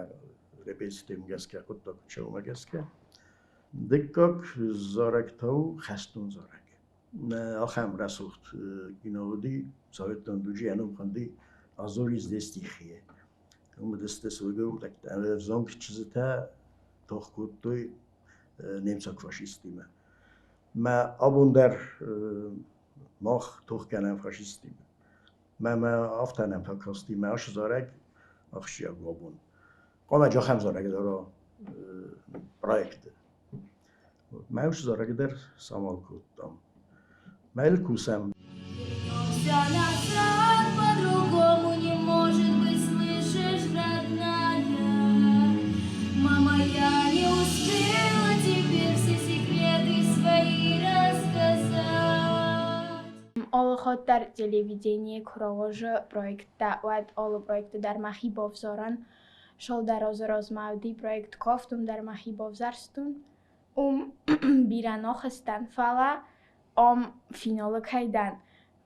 Speaker 4: репетицитӕм гӕсгӕ, хъуыддаг куыд цӕуы, уымӕ гӕсгӕ. Дыккаг зарӕг та у хӕстон зарӕг. Ахӕм рӕсугъд кино уыди советон дуджы, йӕ ном хуынди «А зори здесь тихие». Уым уыдысты сылгоймӕгтӕ, ӕвзонг чызджытӕ тох кодтой немыцаг фашисттимӕ. Мӕ абон дӕр мах тох кӕнӕм фашисттимӕ. Мӕ афтӕ нӕм фӕкасти, мӕ ас зарӕг ахсджиаг у абон. Хъуамӕ ахӕм зарӕг дӕр уа проекты. Мӕ ус зарӕг дӕр самал кодтам. Мӕ кусӕм.
Speaker 2: Вернемся назад, по-другому не может быть, слышишь, родная. Мама, я не успела тебе все секреты свои рассказать.
Speaker 6: Алы хатт дӕр телевиденийы куы рауазы проекттӕ, уӕд алы проекты дӕр мӕхи бавзарын. Цалдӕр азы размӕ уыди проект «Кафт», уым дӕр мӕхи бавзӕрстон. Уым бирӕ нӕ хызтӕн, фӕлӕ ам финалы кӕй дӕн,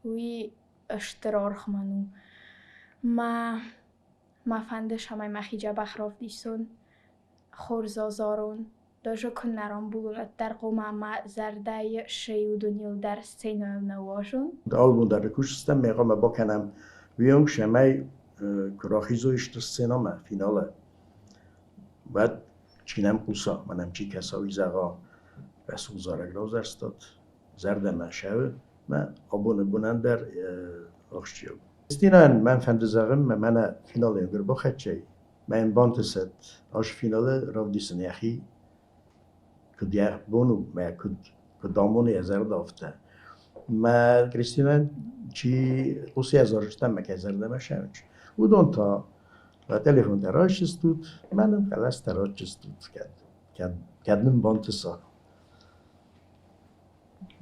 Speaker 6: уый стыр аргъ мын у. Мӕ фӕнды, цӕмӕй мӕхи дзӕбӕх равдисон, хорз азарон. Даже куыннӕ рамбулон, уӕддӕр хъуамӕ мӕ зӕрдӕйы сӕ дунейыл дӕр сценӕйыл нӕ уазон.
Speaker 4: Алы бон дӕр кусдзыстӕм, ме хъуамӕ бакӕнӕм уыйонг, цӕмӕй куы рахизой стыр сценӕмӕ, финалы, уӕд чи нӕм хъуса, ма нӕм чи кӕса, уый зӕгъа, рӕсугъд зарӕг равзӕрстат, зӕрдӕмӕ сӕуы, мӕ абоны бонӕн дӕр ахсджиаг. Кристинӕйӕн мӕн фӕнды зӕгъын, мӕ мӕнӕ финалы ӕрбахӕццӕ мӕ йын бантысӕд ас финалы равдисын йӕхи, куыд йӕ бон у, мӕ куыд амоны йӕ зӕрдӕ, афтӕ. Мӕ Кристинӕ чи хъусы йӕ зарджытӕм, мӕ кӕй зӕрдӕмӕ сӕуынц, уыдон та телефонтӕ райсдзыстут, мӕ нын хъӕлӕстӕ ратдзыстут, кӕд нын бантыса.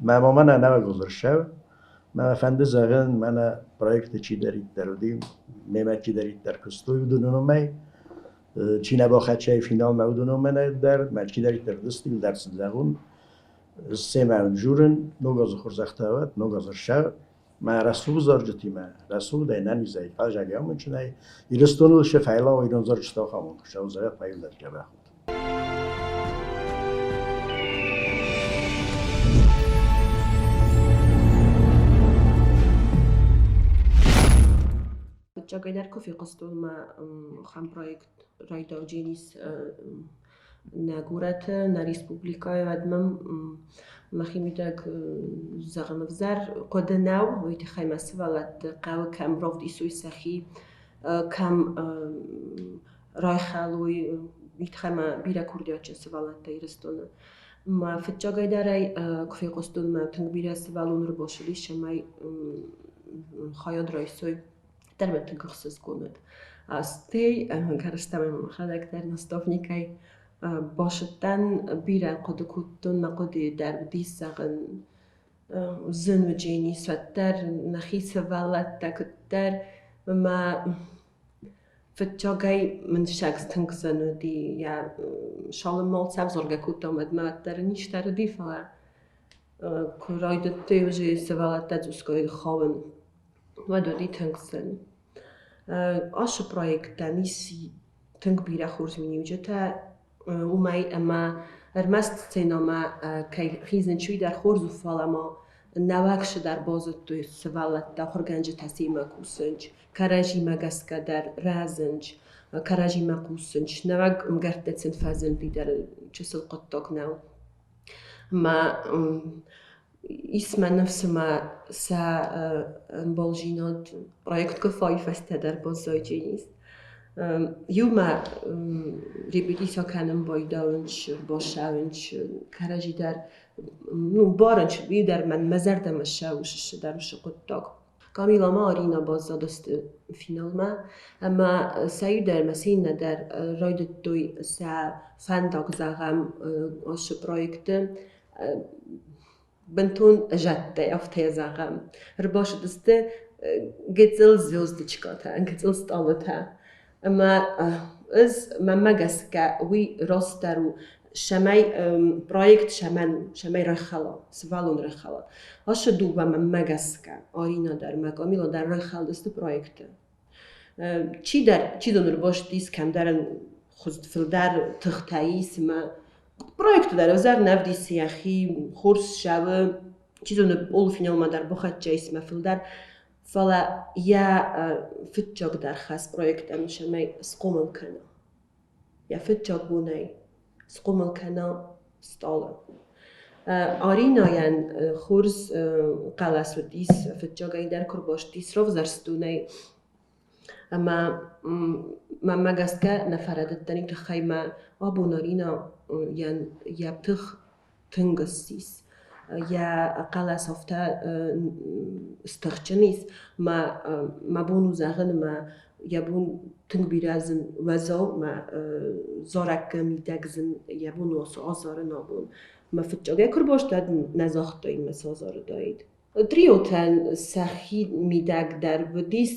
Speaker 4: Мӕ мамӕ нӕ ӕвӕгъуыз Мӕ фӕнды зӕгъын, мӕнӕ проекты чидӕриддӕр уыди, мемӕ чидӕриддӕр куыстой, уыдоны номӕй, чи нӕ бахӕццӕ финалмӕ, уыдоны номӕй дӕр, мӕ чидӕриддӕр уыдысты, дӕр сын зӕгъун, семӕ журын, ног азы хорзӕхтӕ уӕд, ног азы ссӕ, мӕ рӕсугъд зарджытимӕ, рӕсугъдӕй, нӕнизӕй, хъазагӕй, амондджынӕй, Ирыстоныл сӕ фӕйлауы ирон зарджытӕ ахӕмон, сӕ зӕгъӕт фӕйлдӕр дзӕбӕх уыд.
Speaker 7: Фыццагӕй куы фехъуыстон мӕ ахӕм проект райдаудженис нӕ горӕты, нӕ республикӕйы, уӕд мӕм мӕхимидӕг зӕгъын ӕвзӕр хъуыды нӕу, уый тыххӕй мӕ сывӕллӕтты хъӕуы кӕм равдисой сӕхи, кӕм райхӕлой, уый тыххӕй мӕ бирӕ курдиатджын сывӕллӕттӕ Ирыстоны. Мӕ фыццагӕй дӕр ӕй куы фехъуыстон, мӕ тынг бирӕ сывӕллон ӕрбацыдис, цӕмӕй хайад райсой, дӕр мӕ тынг ӕхсызгон уыд. Стӕй ӕгӕрыстӕмӕй мӕхӕдӕг дӕр наставникӕй басыдтӕн, бирӕ хъуыды кодтон, мӕ хъуыдыйы дӕр уыдис, зӕгъын, зын уыджени уӕддӕр нӕхи сывӕллӕттӕ куыддӕр ӕмӕ Фыццагӕй мын секс тынг зын уыди, йӕ цалынмӕ сӕвзӕргӕ кодтам, уӕдмӕ уӕддӕр низтӕ уыди, фӕлӕ куы райдыдтой уже сывӕллӕттӕ цъусгай хауын, уӕд уыди тынг зын. Ацы проекттӕн ис тынг бирӕ хорз миниуджытӕ, уымӕй ӕмӕ ӕрмӕст сценӕмӕ кӕй хизынц, уый дӕр хорз у, фӕлӕ ма нӕуӕг дӕр базыдтой сывӕллӕттӕ ахуыргӕнджытӕ семӕ кусынц, кӕрӕдзимӕ гӕсгӕ дӕр рӕзынц, кӕрӕдзимӕ хъусынц, нӕуӕг ӕмгӕрттӕ сын фӕзынди дӕр чысыл хъуыддаг нӕу. Ӕмӕ ис мӕ ныфс ӕмӕ сӕ ӕмбалдзинад проект куы фӕуй фӕстӕдӕр баззайдзӕнис. Иумӕ репетици кӕнын байдауынц, басӕуынц, кӕрӕдзи дӕр ну, барынц, уый дӕр мӕн мӕ зӕрдӕмӕ ссӕуы дӕр уыцы хъуыддаг. Камила ма Арина баззадысты финалмӕ ӕмӕ сӕ иу дӕр ӕмӕ сӕ иннӕ дӕр райдыдтой сӕ фӕндаг, зӕгъӕм, ацы проекты бынтон зӕдтӕй, афтӕ зӕгъӕм. Ӕрбацыдысты гыццыл звездочкӕтӕ, гыццыл стъалытӕ. Ӕмӕ ӕз мӕнмӕ гӕсгӕ уый растдӕр у, цӕмӕй проект цӕмӕн цӕмӕй райхӕла, сывӕллон райхӕла. Ацы дыууӕ мӕнмӕ гӕсгӕ, Арина дӕр ӕмӕ Камила дӕр райхӕлдысты проекты. Чидӕр, чидӕр ӕрбастис кӕмдӕр фылдӕр тыхтӕ ис ӕмӕ проекты дӕр ӕвзӕр нӕ ӕвдисы йӕхи, хорз ссӕуы, чи зоны, полуфиналмӕ дӕр бахӕццӕ ис ӕмӕ фылдӕр. Фӕлӕ йӕ фыццагдӕр хӕс проектӕн цӕмӕй схъомыл кӕна. Йӕ фыццаг бонӕй схъомыл кӕна стъалы. Аринӕйӕн хорз хъӕлӕс уыдис, фыццагӕй дӕр куы рбастис равзӕрстонӕй. Ӕмӕ мӕнмӕ гӕсгӕ нӕ фӕрӕдыдтӕн тыххӕй мӕ абон Аринӕйӕн йӕ тых тынг ссис. Йӕ хъӕлӕс афтӕ стыхджын ис, мӕ мӕ бон у зӕгъын, мӕ йӕ бон тынг бирӕ зын уӕззау мӕ зарӕггы мидӕг зын йӕ бон у азарын абон. Мӕ фыццагӕй куы рбастад, нӕ загътай мӕ цы азарыдаид. Триотӕн сӕхи мидӕг дӕр уыдис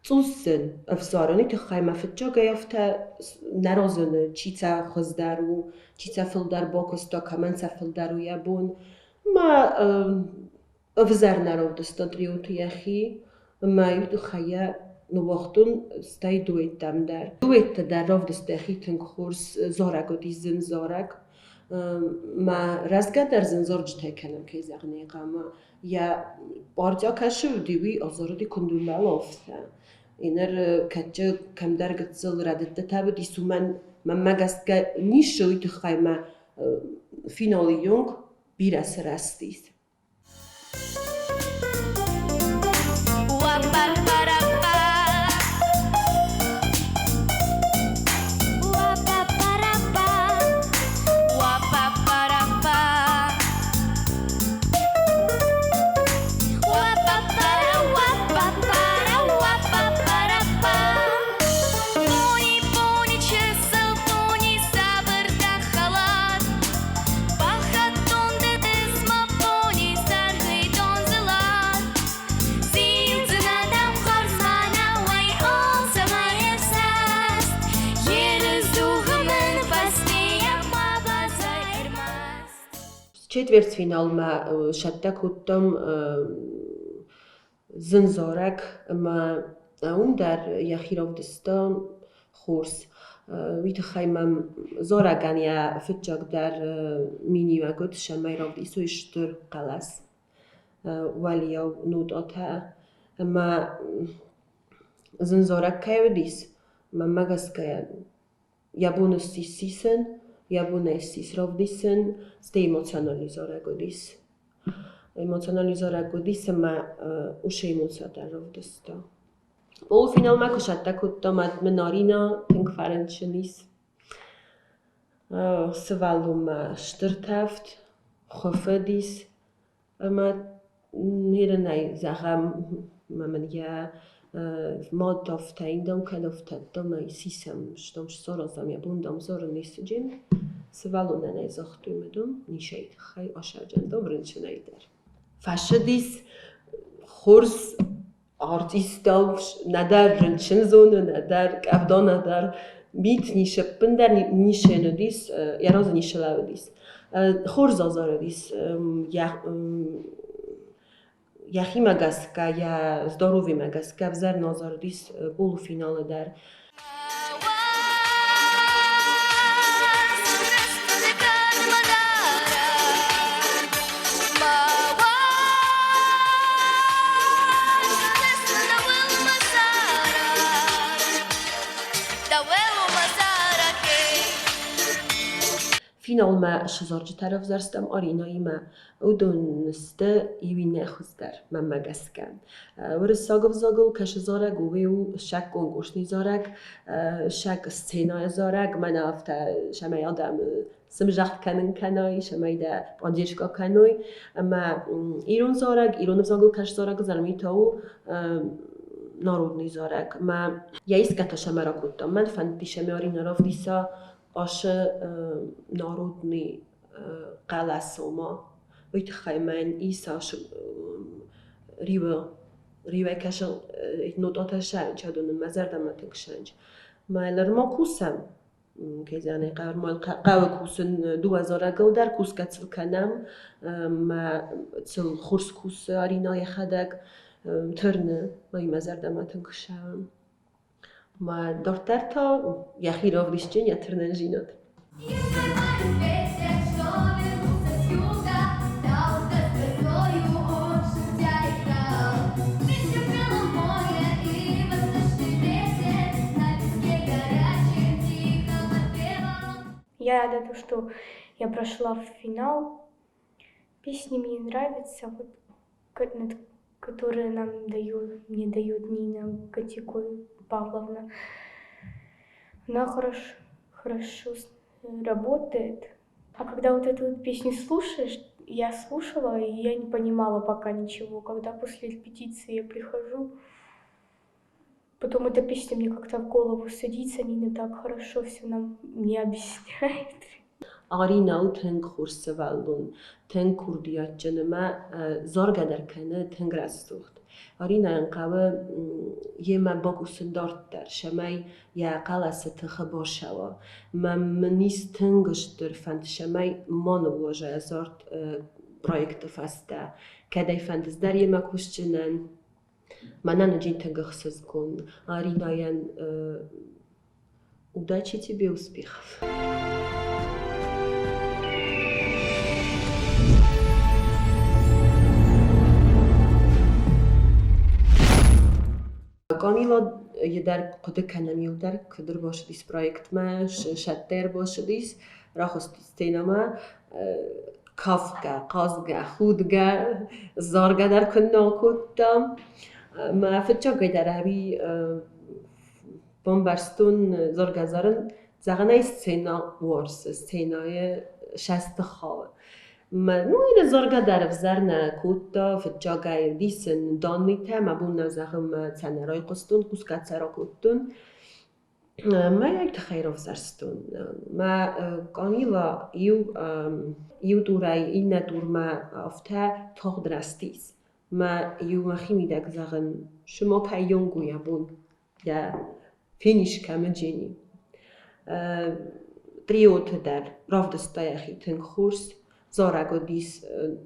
Speaker 7: цъус сын ӕвзарыны тыххӕй мӕ фыццагӕй афтӕ нӕ разыны, чи сӕ хуыздӕр у, чи сӕ фылдӕр бакуыста, кӕмӕн сӕ фылдӕр у йӕ бон. Мӕ ӕвзӕр нӕ равдыста триоты йӕхи, ӕмӕ иу тыххӕй йӕ ныууагътон, стӕй дуэттӕм дӕр. Дуэттӕ дӕр равдыста йӕхи тынг хорз, зарӕг уыди зын зарӕг. Мӕ рӕзгӕ дӕр зын зарджытӕй кӕнӕм, кӕй зӕгъын ӕй хъӕуы. Йӕ бардза кӕсы уыди, уый азарыди куындулмӕ афтӕ. Иннӕр кӕдджы кӕмдӕр гыццыл рӕдыдтытӕ уыдис, уымӕн мӕнмӕ гӕсгӕ ницы уый тыххӕй мӕ финалы онг бирӕ сырӕзтис. Четвертьфиналмӕ сӕттӕ кодтам зын зарӕг ӕмӕ уым дӕр йӕхи равдыста хорз. Уый тыххӕй мӕм зарӕгӕн йӕ фыццагдӕр миниуӕг уыд, цӕмӕй равдисой стыр хъӕлӕс, уӕлиау нотӕтӕ ӕмӕ зын зарӕг кӕй уыдис, мӕнмӕ гӕсгӕ йӕ бон ссис сисын, йӕ бон ӕй ссис равдисын, стӕй эмоциональный зарӕг уыдис. Эмоциональный зарӕг уыдис ӕмӕ уыцы эмоцитӕ равдыста. Полуфиналмӕ куы сӕттӕ кодтам, уӕд мын Арина тынг фӕрынчын ис. Сывӕллонмӕ стыр тӕвд, хуыфыдис ӕмӕ нерынӕй зӕгъӕм, ӕмӕ мын йӕ мад афтӕ индӕм кӕд афтӕ ӕддӕмӕ сисӕм, стӕм саразӕм йӕ бон дам зарын исыджын. Сывӕллонӕн ӕй загътой мӕ дам нисӕй тыххӕй асаджын дам рынчынӕй дӕр. Фӕсыдис хорз. Артисттау нӕдӕр рынчын зоны, нӕдӕр къӕвда, нӕдӕр мит ницы, ӕппындӕр ницы йын уыдис, йӕ разы ницы лӕууыдис. Хорз азарыдис йӕхимӕ гӕсгӕ, йӕ здоровимӕ гӕсгӕ ӕвзӕр нӕ азарыдис полуфиналы дӕр. Финалмӕ сызарджытӕ равзӕрстам Аринӕимӕ. Уыдон сты иу иннӕ хуыздӕр, мӕнмӕ гӕсгӕ. Уырыссаг ӕвзагыл кӕсы зарӕг, уый у сӕг конкурсный зарӕг, сӕг сценӕйы зарӕг, мӕнӕ афтӕ, цӕмӕй адӕмы сымзагъд кӕнын кӕной, цӕмӕй дӕ поддержка кӕной. Ӕмӕ ирон зарӕг, ирон ӕвзагыл кӕсы зарӕг зӕрмитӕ у народный зарӕг. Мӕ йӕ искӕтӕ сӕмӕ ракодтам. Мӕн фӕндти сӕмӕ Арина равдиса ашы народный хъӕлӕсома. Уый тыххӕй мӕн ис ашы риуы риуӕй кӕсын нотъатӕ сӕнчадоны мӕ зӕрдӕмӕ тынг сӕнч. Мӕ нырма кусӕм, кӕй зӕгъын хъӕуы кусын дыууӕ зарӕгыл дӕр, кусгӕ цыл кӕнӕм, мӕ цыл хорз кусы Арина йӕхӕдӕг, тырны, уый мӕ зӕрдӕмӕ тынг ссӕуы. Мӕ дарддӕр та йӕхи равдисджын йӕ тырнындзинад.
Speaker 6: Я рада, то, что я прошла в финал. Песни мне нравятся, вот, над которые нам дают, мне дает Нина Котико Павловна. Она хорошо, хорошо работает. А когда вот эту вот песню слушаешь, я слушала, и я не понимала пока ничего. Когда после репетиции я прихожу, потом эта песня мне как-то в голову садится, Нина так хорошо все нам мне объясняет.
Speaker 7: Арина у тынг хорз сывӕллон, тынг курдиатджын ӕмӕ заргӕ дӕр кӕны тынг рӕсугъд. Аринӕйӕн хъӕуы йемӕ бакусын дарддӕр, цӕмӕй йӕ хъӕлӕсы тыхы бацӕуа. Мӕ мын ис тынг стыр фӕнд, цӕмӕй ма ныууадза йӕ зард проекты фӕстӕ. Кӕд ӕй фӕндыс дӕр йемӕ кусджынӕн, мӕнӕн уыди тынг ӕхсызгон. Аринӕйӕн Удачи тебе, успехов! Камила дӕр хъуыды кӕнӕм иу дӕр, куыд ӕрбацыдис проектмӕ, сӕттӕ ӕрбацыдис, рахызти сценӕмӕ, кафгӕ, хъазгӕ, худгӕ, заргӕ дӕр куыннӕ кодта. Мӕ фыццагӕй дӕр ӕви Бамбӕрстон заргӕ-зарын, зӕгъӕнӕй сценӕ уарзы, сценӕйы сӕсты хауы. Мӕ ну ины заргӕ дӕр ӕвзӕр нӕ кодта, фыццагӕй дисын данныйтӕ, мӕ бон нӕ зӕгъын, мӕ цӕ нӕ райхъуыстон, хъусгӕ цӕ ракодтон. Мӕ ай тыххӕй равзӕрстон. Мӕ Камила иу иу дурӕй иннӕ дурмӕ афтӕ тагъд рӕзтис. Мӕ иу мӕхимидӕг зӕгъын, сымахӕй йонгу йӕ бон йӕ финиш кӕмы Дженни. Триоты дӕр равдыста йӕхи тынг хорз. Зарӕг уыдис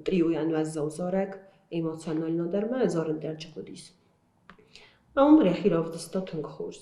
Speaker 7: триойӕн уӕззау зарӕг, эмоционально дӕр ма зарын дӕр чи хъуыдис. Ам йӕхи равдыста тынг хорз.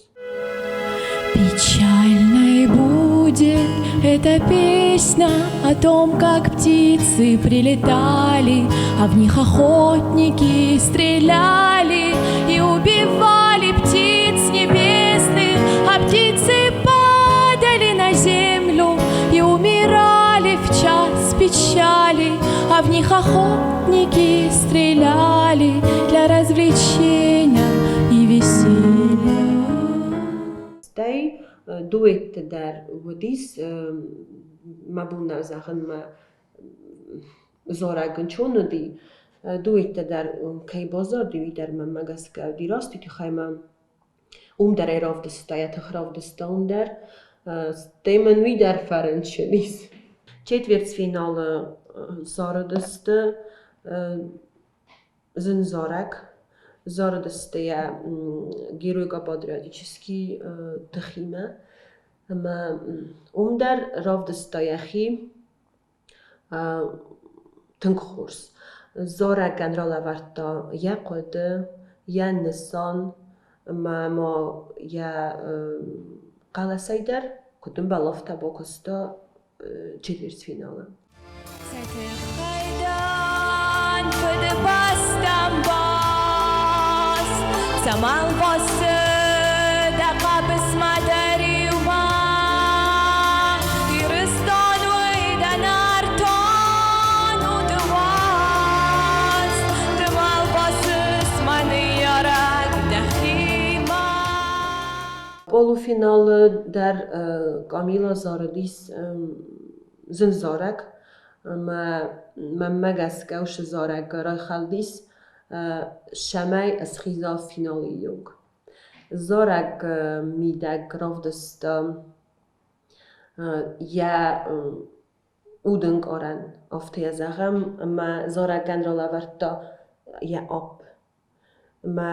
Speaker 2: Печальной будет эта песня о том, как птицы прилетали, а в них охотники стреляли и убивали птиц небесных, а птицы падали на землю и умирали в час печали, а в них охотники стреляли для развлечения и веселья.
Speaker 7: Стӕй дуэтты дӕр уыдис, мӕ бон нӕ зӕгъын, мӕ зарӕг ӕнцон уыди. Дуэттӕ дӕр кӕй баззади, уый дӕр мӕнмӕ гӕсгӕ уыди раст, уый тыххӕй мӕ уым дӕр ӕй равдыста, йӕ тых равдыста уым дӕр. Стӕй мын уый дӕр фӕрынчын ис. Четвертьфиналы зарыдысты зын зарӕг. Зарыдысты йӕ геройко-патриотический тыхимӕ. Ӕмӕ уым дӕр равдыста йӕхи тынг хорз. Зарӕгӕн ралӕвӕрдта йӕ хъуыды, йӕ нысан ӕмӕ ма йӕ хъӕлӕсӕй дӕр, куыд ӕмбӕлы, афтӕ бакуыста четвертьфиналы.
Speaker 2: Цӕй фыдыбӕстӕм бас, цӕмӕн лвасы дӕ хъӕбысмӕ дӕ риумӕ? Ирыстон уый дӕ нӕртон уды уаз, ды ма лвасыс мӕ ныййарӕг дӕхимӕ.
Speaker 7: Полуфиналы дӕр Камила зарыдис зын зарӕг, ӕмӕ мӕнмӕ гӕсгӕ уыцы зарӕг райхӕлдис, цӕмӕй ысхиза финалы онг. Зарӕг мидӕг равдыста йӕ удӕнкъарӕн, афтӕ йӕ зӕгъӕм, ӕмӕ зарӕгӕн ралӕвӕрдта йӕ апп. Ӕмӕ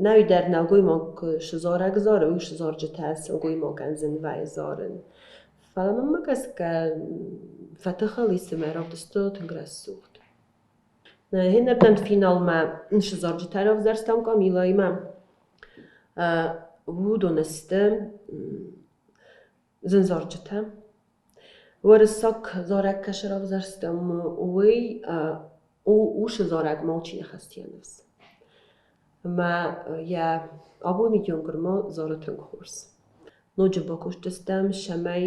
Speaker 7: нӕуи дӕр нӕлгоймаг цы зарӕг зары, уый зарджытӕ сылгоймагӕн зын вӕййы зарын. Фӕлӕ мӕнмӕ гӕсгӕ фӕтыхыл ис ӕмӕ равдыста тынг рӕсугъд. Иннӕрдӕм финалмӕ цы зарджытӕ равзӕрстам Камилӕимӕ, уыдон сты зын зарджытӕ. Уырыссаг зарӕг кӕсы равзӕрстам, уый у усы зарӕг Молчи ныхӕстӕ ныфс. Ӕмӕ йӕ абоны йонгырмӕ зары тынг хорз. Ноджы бакуыстыстӕм, цӕмӕй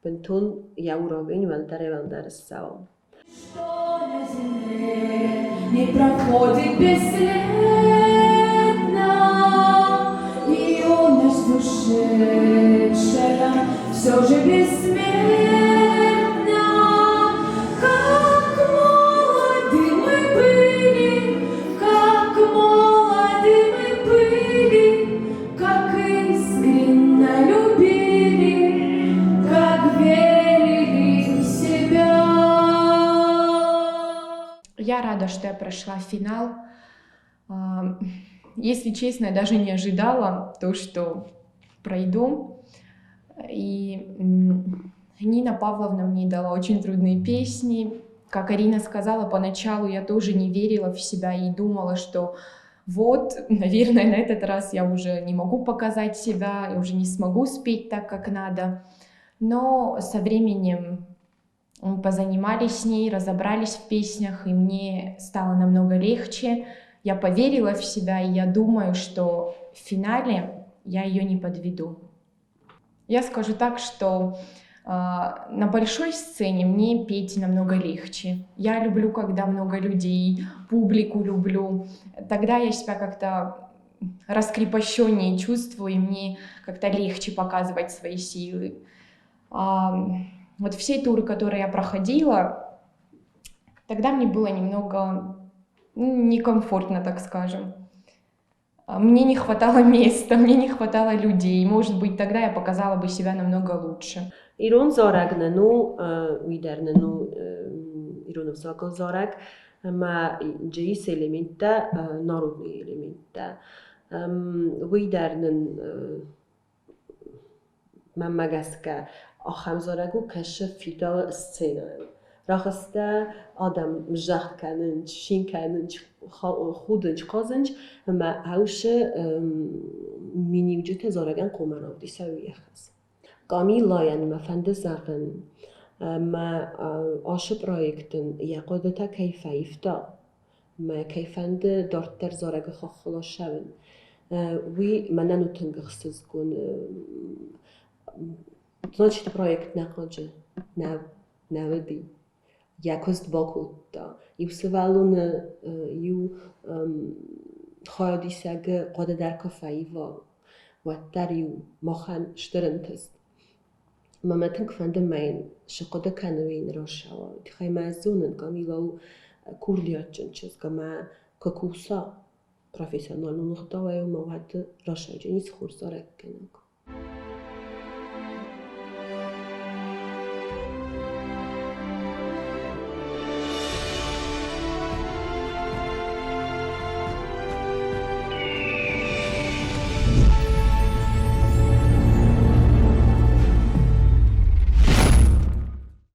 Speaker 7: бынтон йӕ уровень уӕлдӕрӕй-уӕлдӕр ссӕуа.
Speaker 2: Что на земле не проходит бесследно, Юность ушедшая все же бессмертна. Как молоды мы были, как молоды мы были, как искренно любили, как верили в себя.
Speaker 5: Я рада, что я прошла финал. Если честно, я даже не ожидала то, что пройду. И Нина Павловна мне дала очень трудные песни. Как Арина сказала, поначалу я тоже не верила в себя и думала, что вот, наверное, на этот раз я уже не могу показать себя, я уже не смогу спеть так, как надо. Но со временем мы позанимались с ней, разобрались в песнях, и мне стало намного легче. Я поверила в себя, и я думаю, что в финале я ее не подведу. Я скажу так, что на большой сцене мне петь намного легче. Я люблю, когда много людей, публику люблю. Тогда я себя как-то раскрепощеннее чувствую, и мне как-то легче показывать свои силы. Вот все туры, которые я проходила, тогда мне было немного некомфортно, так скажем. Мне не хватало места, мне не хватало людей. Может быть, тогда я показала бы себя намного лучше.
Speaker 7: Ирон зарӕг нын у, уый дӕр нын у ирон ӕвзагыл зарӕг, ӕмӕ джы ис элементтӕ, народный элементтӕ. Уый дӕр нын мӕнмӕ гӕсгӕ ахӕм зарӕг у, кӕсы фидауы сценӕйыл. Рахызтӕ адӕм мзӕгъд кӕнынц, цин кӕнынц, худынц, хъазынц, ӕмӕ ӕвсы миниуджытӕ зарӕгӕн хъуамӕ равдиса уый йӕхӕс. Камиллайӕн мӕ фӕнды зӕгъын, ӕмӕ ацы проектӕн йӕ хъуыдытӕ кӕй фӕивта, мӕ кӕй фӕнды дарддӕр зарӕгы хаххыл ссӕуын, уый мӕнӕн у тынг ӕхсызгон. Значит, проект нӕ хъуыды нӕ уыди. Йӕ куыст бакодта. Иу сывӕллоны иу хайадисӕгы хъуыды дӕр куы фӕива, уӕддӕр-иу махӕн стыр ӕнтыст. Ӕмӕ мӕ тынг фӕнды мӕ йын цы хъуыды кӕны, уый йын рацӕуа. Уый тыххӕй мӕ зонын, Камила у курдиатджын чызг ӕмӕ куы куса профессионалон ӕгъдауӕй, уымӕ уӕд рӕсӕджы ницы хорз зарӕггӕнӕг.